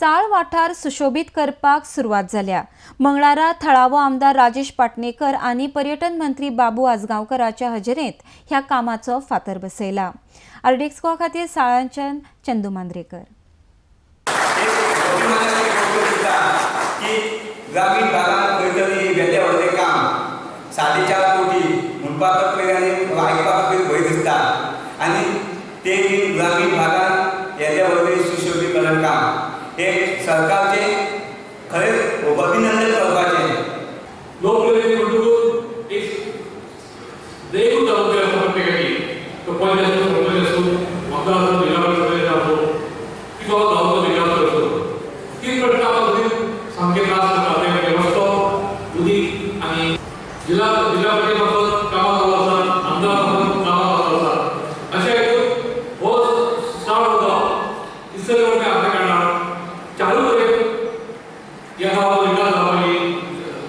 साळ वाठार सुशोभीत करपाक सुरवात जाल्या। मंगळारा थळावो आमदार राजेश पाटणेकर आनी पर्यटन मंत्री बाबू आजगांवकराच्या हजेरेंत ह्या कामाचो फातर बसयला। आरडीएक्स गोवा खातीर साळांच्यान चंदू मांद्रेकर। ग्रामीण भागात खंय तरी वेगळे व्हडलें काम 4.5 कोटी म्हणपाकच पयलीं आनी आयकपाकच पयलीं भंय दिसता आनी ते ग्रामीण भागात येदे व्हडलें सुशोभीकरण काम हे सरकारचें खरेंच अभिनंदन करपाचें। लोकप्रतिनिधी म्हणटकूच एक देगूच जावंक जाय आसा प्रत्येकाची, तो पंच आसूं, सरपंच आसूं, आमदार आसूं, जिल्हा परिशद आसूं, किंवा गांवचो विकास आसूं, तीन प्रश्न आमकां सामके त्रास जाता ते म्हणजे रस्तो, उदीक आनी जिल्हा परिशद मार्फत कामां चालू आसा, आमदार मार्फत कामां चालू आसा। अशें हेतून हो साळ गांव तिसरे वटेन आपल्या कारणान चालू कडेन ह्या गांवाचो विकास जावपाची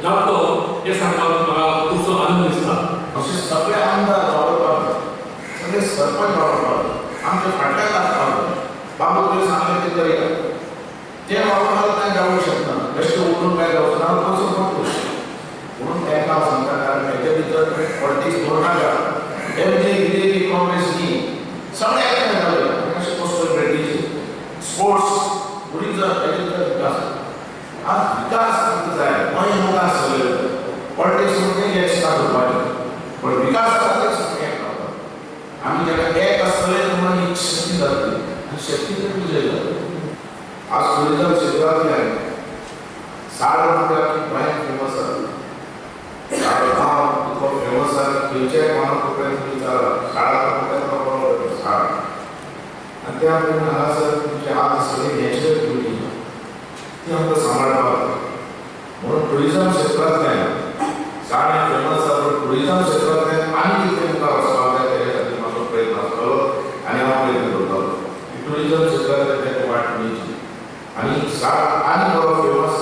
जातलो हें सांगपाक म्हाका खुबसो आनंद दिसता। अशे सगळे आमदार वावरपाक, सगळे सरपंच वावरपाक, आमच्या फाटल्यान लागपाक, बाबू तुवें सांगलें तें करया, ते वावरपाक कांय जावंक शकना, बेश्टें उलोवन कांय जावचो ना, कसो करतलो म्हणून तांकां हांव सांगता, कारण हेजे भितर पॉलिटिक्स दवरनाका। एमजे बीजेपी काँग्रेस न्ही, सगळे एकठांय जाले, अशें कोस्टल ब्रिटीश स्पोर्ट्स टुरिजम हेजे भितर विकास। आज विकास आमकां जाय, गोंय मुखार सगळे पॉलिटिक्स म्हणजे एक्स्ट्रा करपाचें, पण विकास खातीर सगळें एक रावता। आमी जेन्ना एक आसतले म्हणून एक शक्ती जातली आनी शक्ती तर विजय जातली। आज टुरिजम क्षेत्रांतल्यान साळ म्हणटा की गोंयांत फेमस आसा, साळ गांव इतलो फेमस आसा खंयच्याय कोणा कोपऱ्यान विचारा, साळा कोपऱ्यान बरोबर साळ। आनी त्या प्रमाणे हांगासर तुमचे आज सगळी नॅचरल ब्युटी ती आमकां सांबाळपाक जाय। म्हणून टुरिजम क्षेत्रांतल्यान साळ हें फेमस आसा, पूण टुरिजम क्षेत्रांतल्यान आनी कितें मुखार वचपाक जाय तेज्या खातीर म्हाजो प्रयत्न आसतलो आनी हांव प्रयत्न करतलो की टुरिजम क्षेत्रांतल्यान ताका वाट मेळची आनी साळ आनी बरो फेमस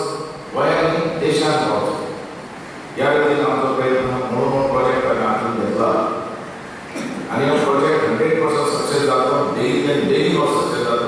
गोंयांत देशांत पावचो ह्या खातीर आमचो प्रयत्न म्हणून हो प्रोजेक्ट आमी हातूंत घेतला आनी हो प्रोजेक्ट 100% सक्सेस जातलो, बेगीन बेगीन हो सक्सेस जातलो।